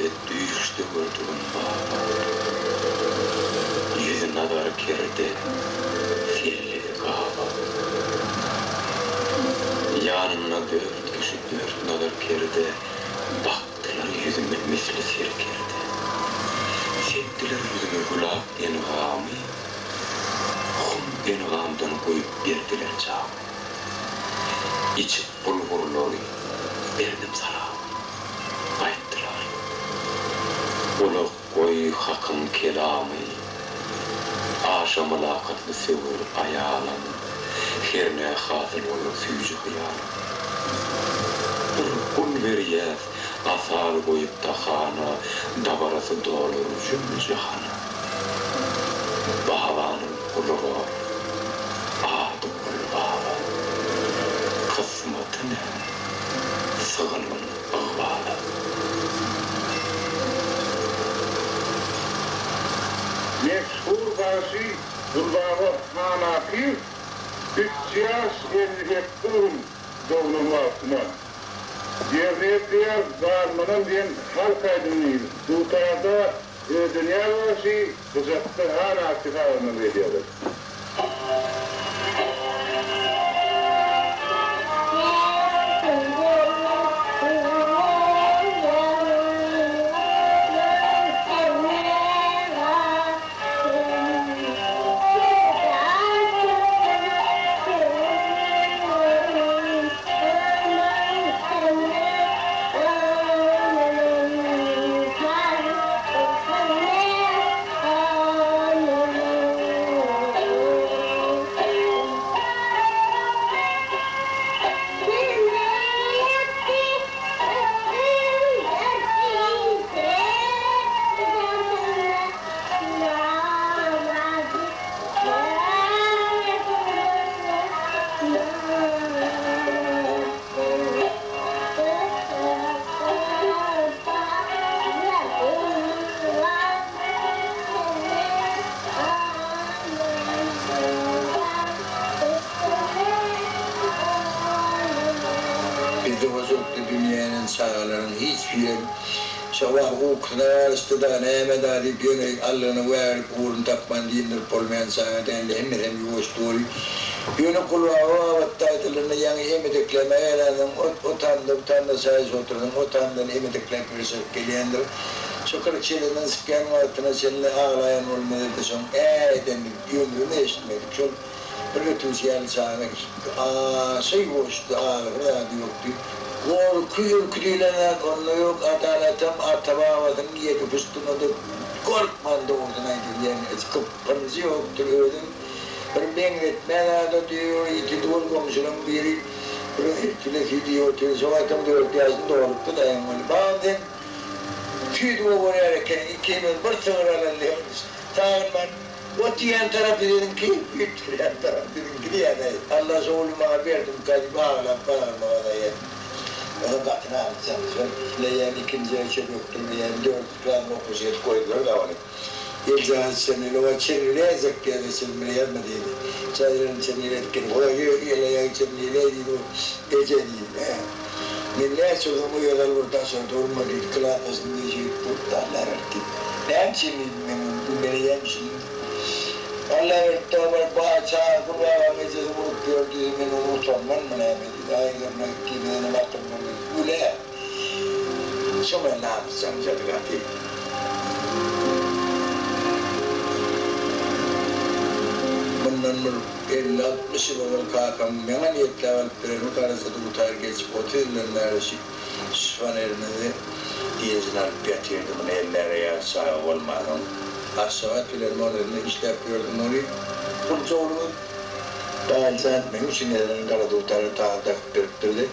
Gije düýşde gördügim baba. Ýüzi nazar kerde, sellesi gaba. Ýanynda dört kişi dört nazar kerde, Bakdylar ýüzüme misli serkerde. Sepdiler ýüzüme gülap engamy, Hum engamdan guýup berdiler jamy. Içip bulgurlary berdim salamy. Aýtdylar, Gulak goý Hakyň kelamy, Aşa mylakatly söwer aýalam, Hernä hasyl bolar süýji hyýalam. Bir gul berýäs asal goýup dahana, Dabarasy dolar jümle-jahana. Babanyň guly bor, ady Gulbaba, Kysmaty nä, sygyngyň ygbaly. Meşhur bagşy Gulbaba Hanakyýew üç ýaş 58 gün doglan wagtyna ýerine ýetirýär Galmanam diýen halk aýdymyny dutarda Ödenýaz bagşy, gyjakda Han atly sazandalyk edýärler. Bizde hojalykda dünýäniň çagalaryň hiç birem şo wagt ukusyna galyşdy-da, näme-da diýip ýöne allygyna wägirip ugruny tapman diýindirip bolmaýan çaga däldi, hemmesem ýuwaş doly. Ýöne Gulbaba babatda aýdylanda ýaňy emedekläme gelensoň ot o tamda bu tamda çaý içip otursaň o tamdan emedekläp ýyrşaryp gelýändir. Şo 40 çelenden çykýan wagtyna çenli aglaýan bolmaz edi şoň ä edenini ömrüme eşitmedik. Şol bir ötünç ýaly çaga aşa ýuwaşdy agyry zady ýokdy. Gorky ürki diýlen zat onda ýok Adalatam ata-babasynyň ýedi puştuna-da gorkman dogrusyny aýdylýan hiç gypynjy ýokdur özem bir meňzetmä zada diýiyor ýiti duwal goňşulaň biri bir et bile süýt iýip otyr şo wagtam dört ýaşyny dolupdy daýyň weli babam sen süýdi gowy görýär ekeniň ikimiz bir sygyr alaly diýip sagynman ot iýen tarapy siziňki süýt berýän tarap biziňki diýýän-äý Alla şo uly maňa berdimika diýip aglap bagryma basaýan Onsoň gaty namysjaňdy şol leýän ikinji üçe bökdürmeýän dördünji klasyň okuwçysy edip goýdular da ony. Eljagaz çenlili, o çenlili ýazjak diýýär, çenlili ýazma diýdi. Çaýraryny çenlili edip gelip, Goý, el-aýagy çenlili diýdi, o eje diýdi. Hä, men näçe bolsam o ýazal bir daşarda urma diýdi, klasdaşym diýdi, şeýdip urupdy, Allaberdi diýdi. Näme üçin diýdim men ony, bilmeýänmişim diýdi. Allaberdi dagy baý çaga Gulbabanyň ejesi urup ýör diýdi, men ony utanmanmy näme diýdi, aýgyryna git diýdi, menem akylym diýdi. Gül-ä. Şoňa namysjaň jady gaty. Mundan bir elli-altmyş ýyl ozal kakam meňe niýetläp alyp beren garaja dutar geçip 30 ýyldan bäri şu şifonerimizi yzyna alyp ýatyrdy muny elläre ýaş çaga bolmansoň. Aşgabat bilen Monezinde işläp ýördüm ony. Gulja oglumyz Baýjan meň üçin gelen gara dutara tar dakyp beripdirdi.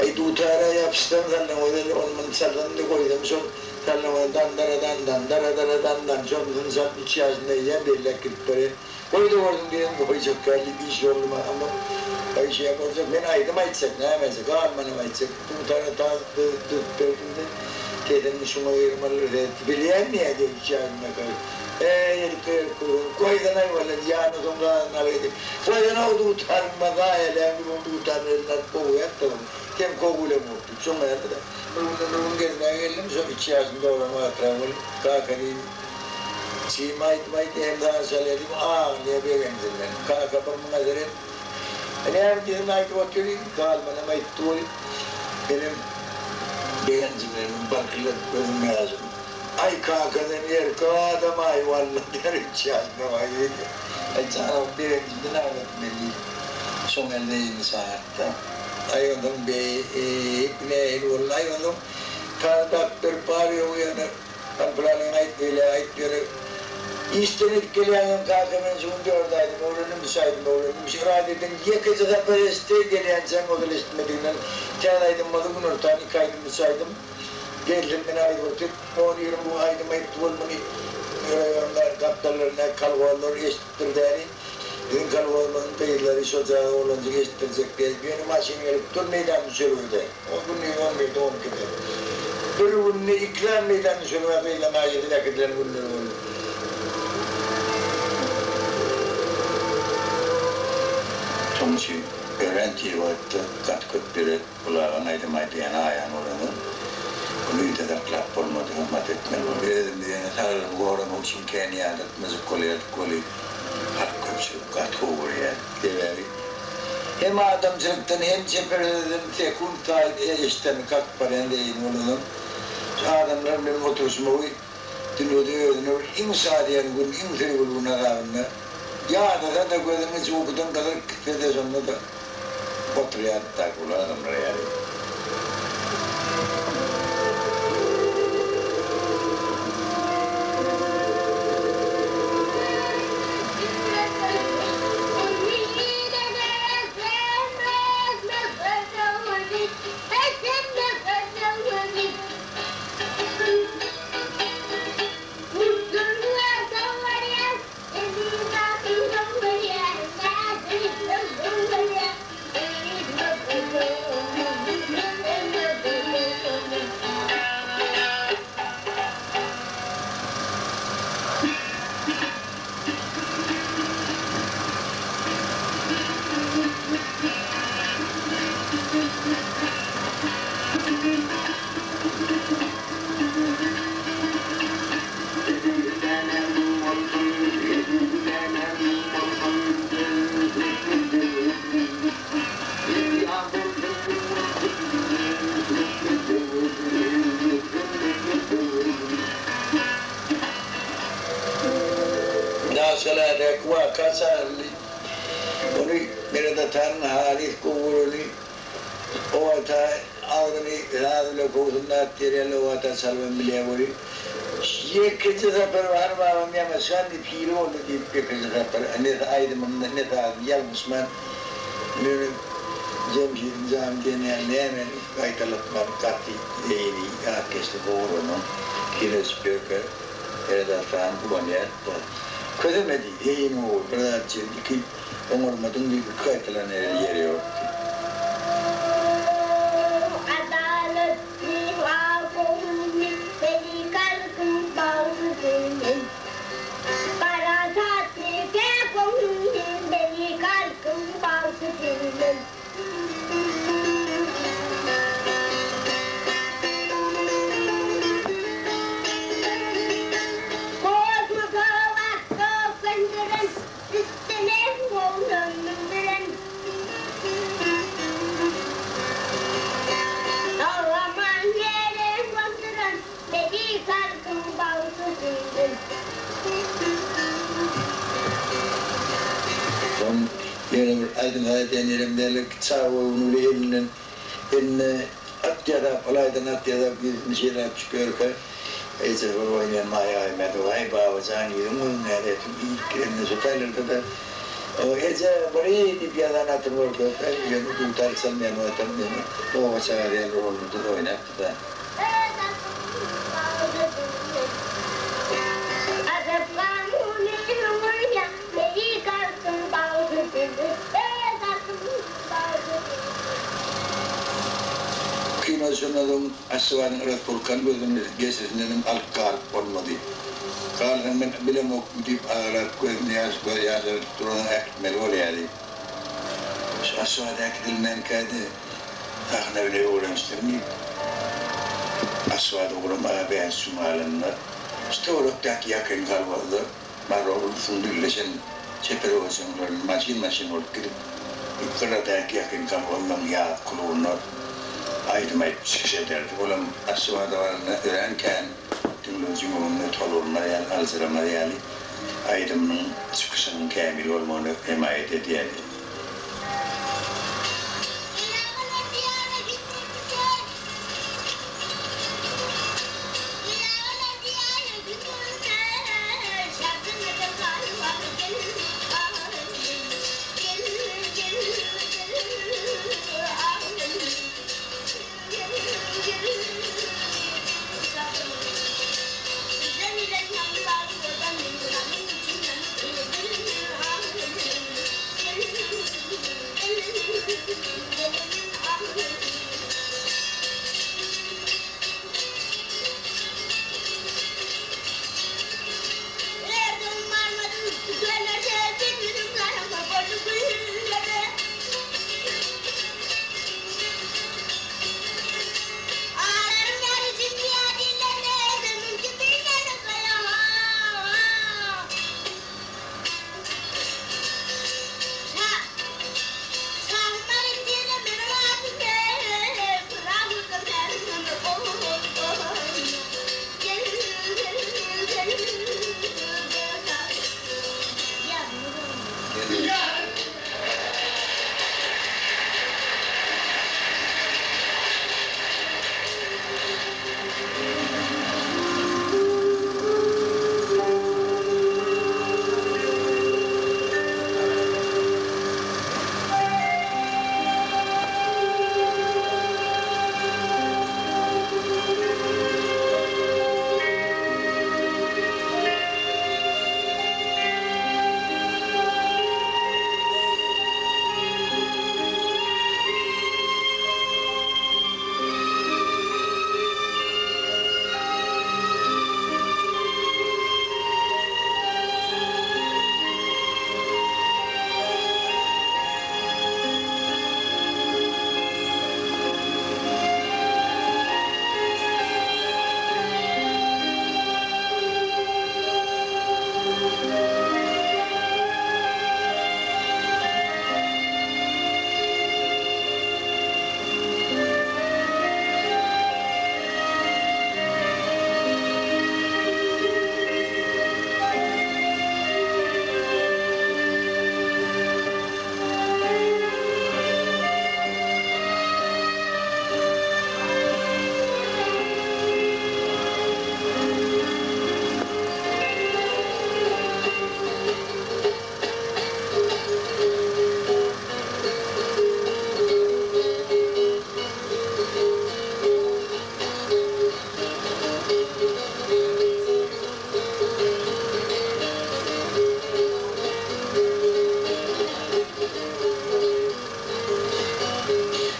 Aý dutara ýapyşsam sallangoýdan ony muny çalsam-da goýsam şol sallangoýdan dan-dara-dan, dan-dara-dara-dan-dan şonusyny çalyp üç ýaşynda eýýäm belläp gidip barýan. Goý-da görsün diýdim, goýjak däl diýip iş ýoluma ama aý şeýe boljak men aýdym aýtjak näme aýtjak galmanam aýtjak dutara tar düzüp berdim-de sesini şuňa yrmaly bilýänmi ýa diýip üç ýaşyndaka. Eý, edip berip goýan, goýsana walla, ýanyna soň galan alyp edip, goýsana o dutaryňy, zaýalaýaň diýip, oň dutaryny eline alyp kowýardy oň. Sen gowy bileňok diýip, şoňa ýaly-da. Bir günden bir gün gezmäge geldim, şo üç ýaşyny dogran wagtrak bolup, kaka diýdim, Çymy aýdym aýt, hem saz çalýar diýip, aglaýar begenjinden. Kaka bir muňa seret, Näme diýseň aýdyp otur diýdim, Galmanam aýtdy weli, menem begenjimden balkyldap gözüm ýaşym. Aý kaka sen erkek adam-aý walla diýer üç ýaşynda baý diýdi. Aý janam begenjimden agladym men diýdim. Şoň elde indi sagatda. Aý onsoň beýik nähili boldy aý onsoň saz dakyp berip bar ýogy ýöne Pylanyň aýt beýle aýt ýöne işden edip gelýäňem kaka men şu gün dört aýdym öwrendim üç aýdym öwrendim şu radiodan ýekeje sapar eşitseý gelýänçäň ozal eşitmediginden täze aýdym bolsa günortan iki aýdym üç aýdym gelsin men aýdyp otyr on ýigrimi bu aýdym aýtdy bol muny raýonda gapdallaryndaky kolhozlar eşidipdir däli biziň kolhozymyzyň gyzlary şo jaga oglanjyk eşitdirjek diýip ýöne maşyn gelip dur meýdan düşelgede. O gündiz on birde, on ikide. Bir günde iki sany meýdan düşelgä gyzlaň aýasyny äkidilen günleri boldy. Şonuň üçin örän tiz wagtda gaty köp ýere gulagyň aýdym aýdýany aýan bolansoň, ony öýde saklap bolmady, hyzmat etmeli boldy. Özümiz ýöne saglygyny goramak üçin kän ýadatmajak bolýardyk weli, halk köpçülik gaty gowy görýärdi. Sebäbi hem adamçylykdan, hem çeper sözden sekunt saýyn eşdeni kakyp barýan zehin bolansoň, şu adamlar bilen oturyşmagy dünýede özüne bir iň şadyýan gün, iň söýgüli gün hasabynda ýadasa-da, gözüniň içi ukudan gyzyryp gitse-de şonda-da oturýardy-da uly adamlar ýaly. Nagşalädäki waka çagyryldy. Ony Meret atanyň halys gowy göreni o wagta agzyny saz bilen kowsunlap berýärler, o wagta çalybam bilýär weli. Ýekeje sapar hany babam ýaňaşan diýip hili boldy diýip ýekeje sapar ne aýdymyny ne sazyny ýalňyşman ýöne Jemşidiň jany diýen ýaly nämäni gaýtalatman gaty zeýni ýatkeşli gowuranyň kino düşüp ýörkä Meret atany guwanýardy-da. Közemedi, zeýni ogul bir zat üçin iki oňarmadyň diýip iki gaýtalan ýeri ýokdy. Soň ýene bir aýdym saz edýän ýerem däl, çaga goýgun bile elinden eline at ýasap, ylaýdan at ýasap, ýüzüni şeýläp çykyp ýörkä, ejesi bir oýnaýan Maýa Aýmedowa, Aý, baba jan, ýüzüň gözüň nädäýsin, iýip gidende şu taýlarda-da, Eje, bir-i diýip ýazan atyny görkezse, ýöne dutar çalmaýan wagtam meni oba çagyrýan roluny-da oýnapdy-da. Kino şondan soň Aşgabadyň Respublikan gözüni geçisindenem alyp galyp bolmady. Galsaň men bilemokmy diýip aglap gözüni ýaş göz ýaşardyp duranyň äkitmeli bolýardy. Şu Aşgabada äkidilmänkä-de. Sahna bile öwrenişdim diýip, Aşgabada guran A. Bäşiň galanda, şu töwerekdäki ýakyn kolhozda Marogulusyň birleşen çeper höwesjeňlerini maşyn-maşyn bolup gidip, gyradaky ýakyn kolhozlaryň ýaz klubynda aýdym aýdyp çykyş ederdi. Olam Aşgabada baranda örän kän diňleýjiň öňünde tolgunmaz ýaly, aljyramaz ýaly aýdymynyň çykyşynyň kämil bolmagyna hemaýat edýärdi.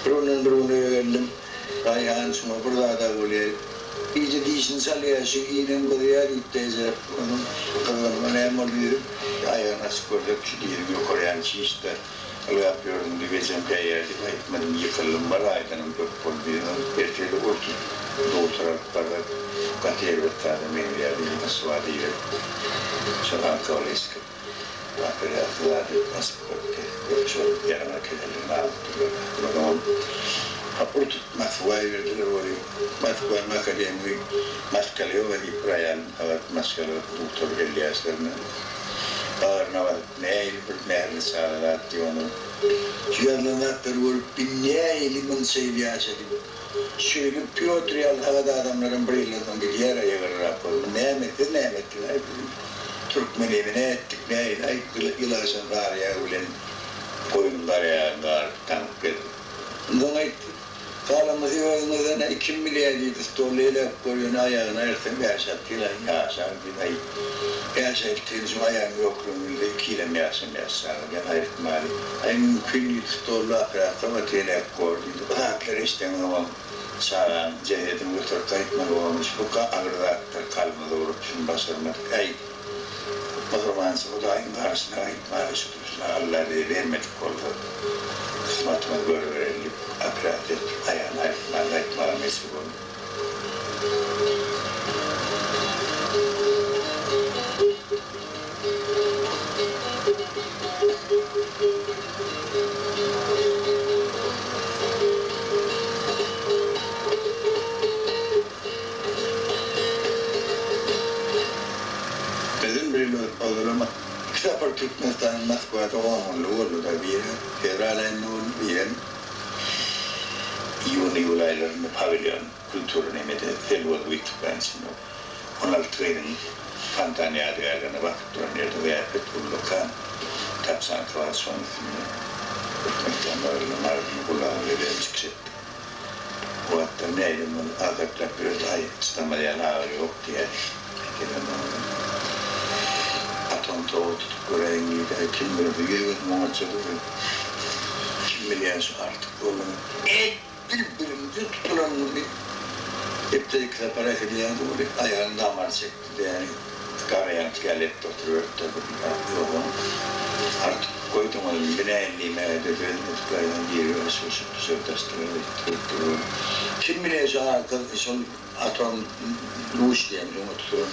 Bir günden bir gün öýe geldim. Raýhan şuňa bir zad-a bolýar. Gije dişini çalýar, şu inem gyzýar diýipdi eje. Onuň gyzgynyma näme boldy diýdim. Aýagyny açyp görsek, şu dişim ýokary ýany çişdi. Ylgap ýördüm diýip ejem käýýär diýip aýtmadym. Ýykyldym bar, aýdanym köp boldy diýdim. Ertir-de urtup dogtora alyp barsak, gaty erbet zada meňzeýär diýdim. Moskwa diýip, şol alkogolistik operasiýa zat edip basyp görüpdi. Şol ýaraňa keselligini alypdyrlar. Onsoňam urtup Moskwa iberdiler ony. Moskwanyň akademigi Moskalýowa diýip bir aýal alyp Moskala dogtor elýäşlerine bagryna basyp nähili bir mähirli çaga zat diýip ony şu ýazylan zatlary görüp bi nähili munça ýyl ýaşady şeýle Pýotr ýaly sagat adamlaram bir ýyldan soň gidýär aýagyrrak bolup näme siz näme etdiňiz aý biz türkmen emine etdik nähili aý ýylaşan garýagy bilen goýnuň garýagyny garyp daňyp gezdik onsoň aýtdy Galamyzy özüňizden-ä kim bilýär diýdi, stoly eläp görýän aýagyny aýyrsaň bäş-alty ýyl ýaşar diýdi. Aý, bäş-alty ýyl şu aýagyň ýoklugyny bilse iki ýylam ýaşamaýas çaga diýen aýyrtmaly. Aý, mümkin diýdi, stolly operasiýa bar, eläp gör diýdi. Bu zatlary eşideňizogam çagaň jesedini göterip gaýtmaly bolmuş. Bu agyr zatdyr, kalbymyza urup, şuny başarmadyk. Äý. Musurmançy Hudaýyň garşyna gaýtmaga şu durşuna Alla bize bermedik bolsa, kysmatymyzy görübereli diýip, operasiýa etdirip, aýagyny aýyrtman gaýtmaga mejbur boldum. Bizden bir ýyl ozalam iki sapar Türkmenistanyň Moskwada on günlügi boldy-da, biri fewral aýynda boldy, birem iýun-iýul aýlarynda pawilýon kultury nemede Selwoz wytykdan içinde 16 gyzyň fontan ýadygärligine bakyp duran ýerde zyýapet ullakan tapçanka bar, şonuň üstünde Türkmenistan barada Maryny gulagy bilen çykyş etdik. O wagtlar nägile bolup azaplap ýördi, aý, çydamaz ýaly agyry ýok diýýärdi. Gelen oglum, Atom togy tutup göräýiň diýdi. Aý, kim gördi, ýüz-gözüm oňatjady welin, kim bilýär şu artyk bolany. Edil birinji tutulan güni hepdede iki sapar äkidýärdi welin, aýagyny damary çekdi-de, ýagny garaýançy ýaly etdi oturyberdi-de, bir ýogsam artyk goýduňyz, biläýin diýmäge-de dözmedik gaýdan biri öşgüşip Kim bilýär şu arka şol atom luç diýen öňe tutulan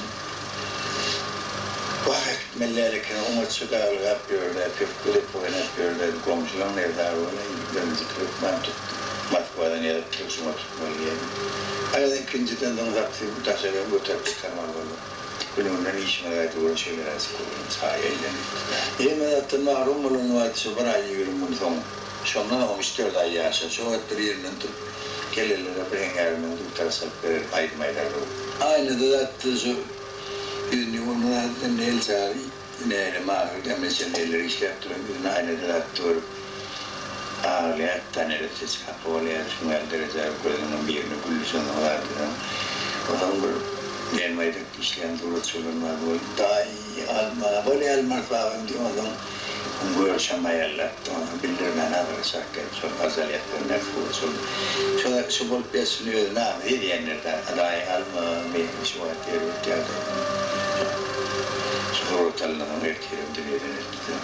Wah äkitmeli däl eken oňatça dagylgap ýördi pökgi dek oýnap ýördi goňşulaň nerdar bola birinji hökman tut Moskwadan ýazypdyr şuňa tutmaly diýen Aýaz ikinjiden soň zapsi daşardan göterip çykarmaly boldy Günüňden işiňe gaýdyp bolan şeýleräjik bolýan çaýa eýlenip Hemme zatdan mahrum bolan wagty şu bir aý 20 gün soň Şondan oň üç-dört aý ýaşa. Şo wagt bir ýerinden turup, kellelere bir heňňärinden dutar çalyp berer, aýdym aýdardy. Aýnada zatda şo ýüzüni ýuwan zatda el çary näle mahyr demine çenli elleri işläp duran ýüzüni aýnada zatda görüp aglaýardy-da neresseçi hapa bolýardy şuň ýaly derejä gözüniň birine güldi şondan zadydan. Onsoň bir gelmaýdak işleýän suratçy bolan bardy ol daýy alma bolýa almarys babam diýip onsoň Görşem aýallatdy ony, bildirmän agyry çak gelip şol ajalyýetden nätip şol şo şu bolup ýatyşyny özi namys edýändir-dä, Daýy alma meni şu wagt erbet ýagdaýda. Şu surat alynansoň ertirem dünýeden ötdi-dä.